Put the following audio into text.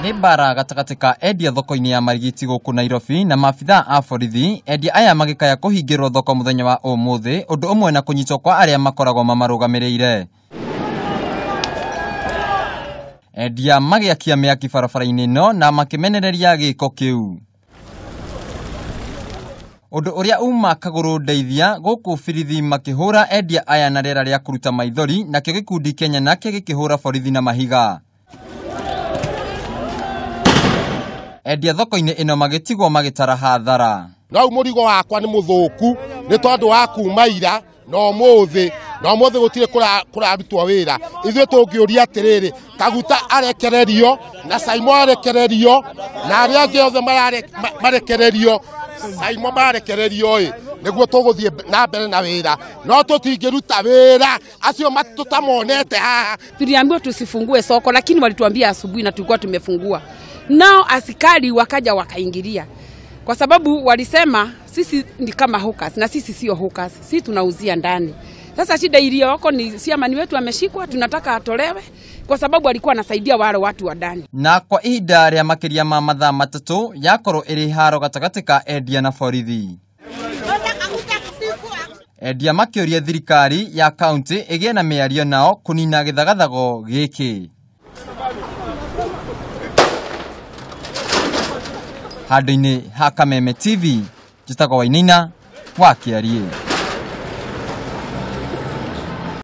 Nĩ mbara gatagatĩ ka endia thoko-inĩ ya Marigiti gũkũ Nairobi na maabithaa a borithi. Endia aya magĩkaya kũhingĩrwo thoko mũthenya wa ũmũthĩ, ũndũ ũmwe na kũnyitwo kwa arĩa makoragwo mamarũgamĩrĩire. Endia magĩakia mĩaki barabara-inĩ ĩno na makĩmenereria gĩko kĩu. Ũndũ ũrĩa uma kagũrũ ndeithia gũkũ birithi makĩhũra endia aya na rĩera rĩa kũruta maithori, nakĩo gĩkundi Kenya nake gĩkĩhũra borithi na mahiga. Endia thoko-inĩ ĩno magĩtigwo magĩtara hathara. No mũrigo wakwa nĩ mũthũku nĩ tondũ wa kuma ira na ũmũthĩ, na ũmũthĩ gũtirĩ kũrarutwo wĩra. Ithuĩ tũngĩũria atĩrĩrĩ, Kaguta arekererio na Saimo arekererio na arĩa angĩ othe marekererio, Saimo marekererio ĩ, nĩguo tũgũthiĩ na mbere na wĩra, no tũtingĩruta wĩra acio tũtamonete haha. Tuliambiwa tusifungue soko, lakini walituambia asubuhi na tulikuwa tumefungua. Nao askari wakaja wakaingilia, kwa sababu walisema sisi ni kama hawkers na sisi sio hawkers, sisi tunauzia ndani. Sasa shida iliyoko ni chairman wetu ameshikwa, tunataka atolewe kwa sababu alikuwa anasaidia wale watu wa ndani. Na kwa ihinda rĩa makĩria ma mathaa matatũ yakorwo ĩrĩ haro gatagatĩ ka endia na borithi. Endia makĩũria thirikari ya kaunti ĩgĩe na mĩario nao kũnina gĩthagathago gĩkĩ. Handũ-inĩ ha Kameme TV, njĩtagwo Wainaina wa Kĩariĩ.